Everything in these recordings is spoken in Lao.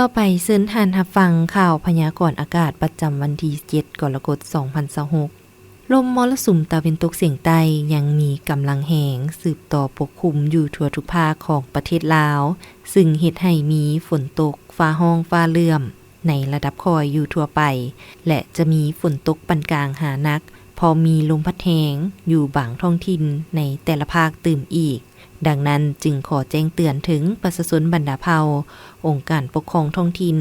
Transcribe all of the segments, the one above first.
ຕໍ່ໄປເຊີນທ່ານຮັບຟັງຂ່າວພະຍາກອນອາກາດປະຈຳວັນທີເຈັດ ກໍລະກົດ ສອງພັນຊາວຫົກ. ລົມມໍລະສຸມຕາເວັນຕົກສຽງໃຕ້ຍັງມີກຳລັງແຮງ ສືບຕໍ່ປົກຄຸມຢູ່ທົ່ວທຸກພາກຂອງປະເທດລາວ, ຊຶ່ງເຮັດໃຫ້ມີຝົນຕົກ ຟ້າຮ້ອງ ຟ້າເຫຼື້ອມ ໃນລະດັບຄ່ອຍຢູ່ທົ່ວໄປ ແລະ ຈະມີຝົນຕົກປານກາງຫາໜັກ, ພ້ອມມີລົມພັດແຮງຢູ່ບາງທ້ອງຖິ່ນໃນແຕ່ລະພາກຕື່ມອີກ. ດັ່ງນັ້ນຈຶ່ງຂໍແຈ້ງເຕືອນເຖິງປະຊາຊົນບັນດາເຜົ່າ, ອົງການປົກຄອງທ້ອງຖິ່ນ,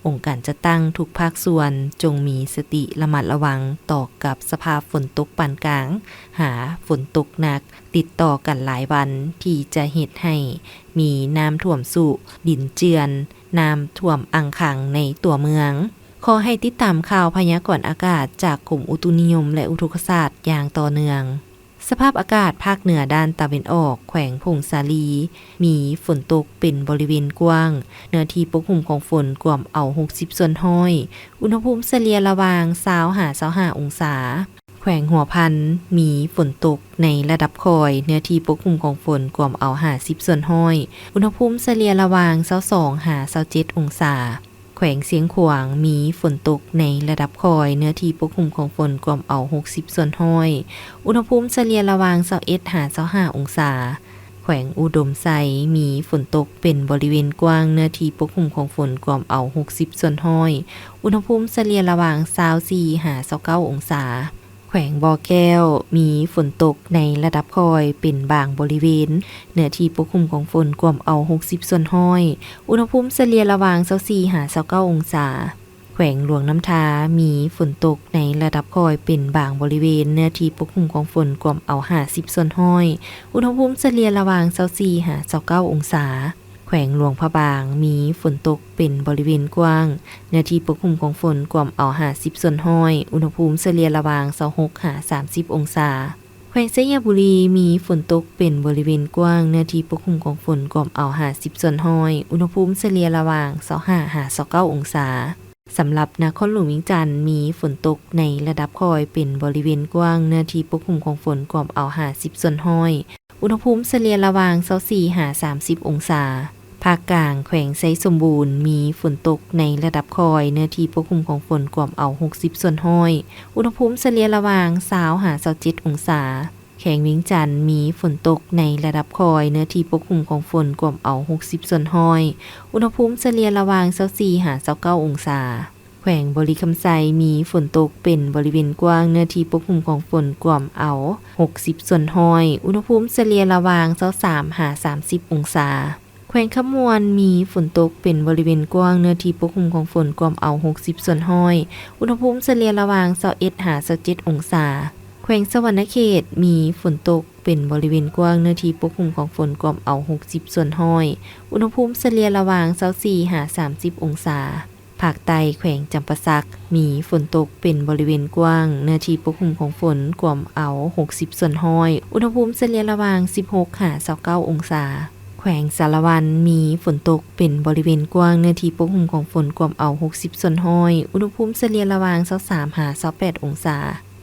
ອົງການຈັດຕັ້ງທຸກພາກສ່ວນ ຈົ່ງມີສະຕິລະມັດລະວັງຕໍ່ກັບສະພາບຝົນຕົກປານກາງ ຫາຝົນຕົກໜັກ ຕິດຕໍ່ກັນຫຼາຍວັນ ທີ່ຈະເຮັດໃຫ້ມີນ້ຳຖ້ວມຊຸ, ດິນເຈື່ອນ, ນ້ຳຖ້ວມອັ່ງຄັງໃນຕົວເມືອງ. ຂໍໃຫ້ຕິດຕາມຂ່າວພະຍາກອນອາກາດຈາກກົມອຸຕຸນິຍົມ ແລະ ອຸທົກກະສາດຢ່າງຕໍ່ເນື່ອງ. ສະພາບອາກາດພາກເໜືອດ້ານຕາເວັນອອກ ແຂວງຜົ້ງສາລີ ມີຝົນຕົກເປັນບໍລິເວນກວ້າງ, ເນື້ອທີ່ປົກຫຸ້ມຂອງຝົນກວມເອົາຫົກສິບສ່ວນຮ້ອຍ, ອຸນຫະພູມສະເລ່ຍລະຫວ່າງຊາວຫາຊາວຫ້າອົງສາ. ແຂວງຫົວພັນ ມີຝົນຕົກໃນລະດັບຄ່ອຍ, ເນື້ອທີ່ປົກຫຸ້ມຂອງຝົນກວມເອົາຫ້າສິບສ່ວນຮ້ອຍ, ອຸນຫະພູມສະເລ່ຍລະຫວ່າງຊາວສອງຫາຊາວເຈັດອົງສາ. ແຂວງຊຽງຂວາງ ມີຝົນຕົກໃນລະດັບຄ່ອຍ, ເນື້ອທີ່ປົກຫຸ້ມຂອງຝົນກວມເອົາຫົກສິບສ່ວນຮ້ອຍ, ອຸນຫະພູມສະເລ່ຍລະຫວ່າງຊາວເອັດຫາຊາວຫ້າອົງສາ. ແຂວງອຸດົມໄຊ ມີຝົນຕົກເປັນບໍລິເວນກວ້າງ, ເນື້ອທີ່ປົກຫຸ້ມຂອງຝົນກວມເອົາຫົກສິບສ່ວນຮ້ອຍ, ອຸນຫະພູມສະເລ່ຍລະຫວ່າງຊາວສີ່ຫາຊາວເກົ້າອົງສາ. ແຂວງບໍ່ແກ້ວ ມີຝົນຕົກໃນລະດັບຄ່ອຍເປັນບາງບໍລິເວນ, ເນື້ອທີ່ປົກຫຸ້ມຂອງຝົນກວມເອົາຫົກສິບສ່ວນຮ້ອຍ, ອຸນຫະພູມສະເລ່ຍລະຫວ່າງຊາວສີ່ຫາຊາວເກົ້າອົງສາ. ແຂວງຫຼວງນ້ຳທາ ມີຝົນຕົກໃນລະດັບຄ່ອຍເປັນບາງບໍລິເວນ, ເນື້ອທີ່ປົກຫຸ້ມຂອງຝົນກວມເອົາຫ້າສິບສ່ວນຮ້ອຍ, ອຸນຫະພູມສະເລ່ຍລະຫວ່າງຊາວສີ່ຫາຊາວເກົ້າອົງສາ. ແຂວງຫຼວງພະບາງ ມີຝົນຕົກເປັນບໍລິເວນກວ້າງ, ເນື້ອທີ່ປົກຫຸ້ມຂອງຝົນກວມເອົາຫ້າສິບສ່ວນຮ້ອຍ, ອຸນຫະພູມສະເລ່ຍລະຫວ່າງຊາວຫົກຫາສາມສິບອົງສາ. ແຂວງໄຊຍະບູລີ ມີຝົນຕົກເປັນບໍລິເວນກວ້າງ, ເນື້ອທີ່ປົກຫຸ້ມຂອງຝົນກວມເອົາຫ້າສິບສ່ວນຮ້ອຍ, ອຸນຫະພູມສະເລ່ຍລະຫວ່າງຊາວຫ້າຫາຊາວເກົ້າອົງສາ. ສຳລັບນະຄອນຫຼວງວຽງຈັນ ມີຝົນຕົກໃນລະດັບຄ່ອຍເປັນບໍລິເວນກວ້າງ, ເນື້ອທີ່ປົກຫຸ້ມຂອງຝົນກວມເອົາຫ້າສິບສ່ວນຮ້ອຍ, ອຸນຫະພູມສະເລ່ຍລະຫວ່າງຊາວສີ່ຫາສາມສິບອົງສາ. ພາກກາງ ແຂວງໄຊສົມບູນ ມີຝົນຕົກໃນລະດັບຄ່ອຍ, ເນື້ອທີ່ປົກຄຸມຂອງຝົນກວມເອົາຫົກສິບສ່ວນຮ້ອຍ, ອຸນຫະພູມສະເລ່ຍລະຫວ່າງຊາວຫາຊາວເຈັດອົງສາ. ແຂວງວຽງຈັນ ມີຝົນຕົກໃນລະດັບຄ່ອຍ, ເນື້ອທີ່ປົກຄຸມຂອງຝົນກວມເອົາຫົກສິບສ່ວນຮ້ອຍ, ອຸນຫະພູມສະເລ່ຍລະຫວ່າງຊາວສີ່ຫາຊາວເກົ້າອົງສາ. ແຂວງບໍລິຄຳໄຊ ມີຝົນຕົກເປັນບໍລິເວນກວ້າງ, ເນື້ອທີ່ປົກຄຸມຂອງຝົນກວມເອົາຫົກສິບສ່ວນຮ້ອຍ, ອຸນຫະພູມສະເລ່ຍລະຫວ່າງຊາວສາມຫາສາມສິບອົງສາ. ແຂວງຄຳມ່ວນ ມີຝົນຕົກເປັນບໍລິເວນກວ້າງ, ເນື້ອທີ່ປົກຄຸມຂອງຝົນກວມເອົາຫົກສິບສ່ວນຮ້ອຍ, ອຸນຫະພູມສະເລ່ຍລະຫວ່າງຊາວເອັດຫາຊາວເຈັດອົງສາ. ແຂວງສະຫວັນນະເຂດ ມີຝົນຕົກເປັນບໍລິເວນກວ້າງ, ເນື້ອທີ່ປົກຄຸມຂອງຝົນກວມເອົາຫົກສິບສ່ວນຮ້ອຍ, ອຸນຫະພູມສະເລ່ຍລະຫວ່າງຊາວສີ່ຫາສາມສິບອົງສາ. ພາກໃຕ້ ແຂວງຈຳປາສັກ ມີຝົນຕົກເປັນບໍລິເວນກວ້າງ, ເນື້ອທີ່ປົກຄຸມຂອງຝົນກວມເອົາຫົກສິບສ່ວນຮ້ອຍ, ອຸນຫະພູມສະເລ່ຍລະຫວ່າງສິບຫົກຫາຊາວເກົ້າອົງສາ. ແຂວງສາລະວັນ ມີຝົນຕົກເປັນບໍລິເວນກວ້າງ, ເນື້ອທີ່ປົກຄຸມຂອງຝົນກວມເອົາຫົກສິບສ່ວນຮ້ອຍ, ອຸນຫະພູມສະເລ່ຍລະຫວ່າງຊາວສາມຫາຊາວແປດອົງສາ.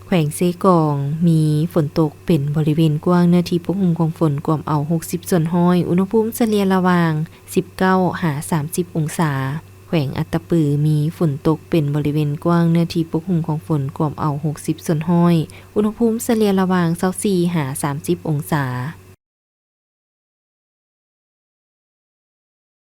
ແຂວງເຊກອງ ມີຝົນຕົກເປັນບໍລິເວນກວ້າງ, ເນື້ອທີ່ປົກຄຸມຂອງຝົນກວມເອົາຫົກສິບສ່ວນຮ້ອຍ, ອຸນຫະພູມສະເລ່ຍລະຫວ່າງສິບເກົ້າຫາສາມສິບອົງສາ. ແຂວງອັດຕະປື ມີຝົນຕົກເປັນບໍລິເວນກວ້າງ, ເນື້ອທີ່ປົກຄຸມຂອງຝົນກວມເອົາຫົກສິບສ່ວນຮ້ອຍ, ອຸນຫະພູມສະເລ່ຍລະຫວ່າງຊາວສີ່ຫາສາມສິບອົງສາ.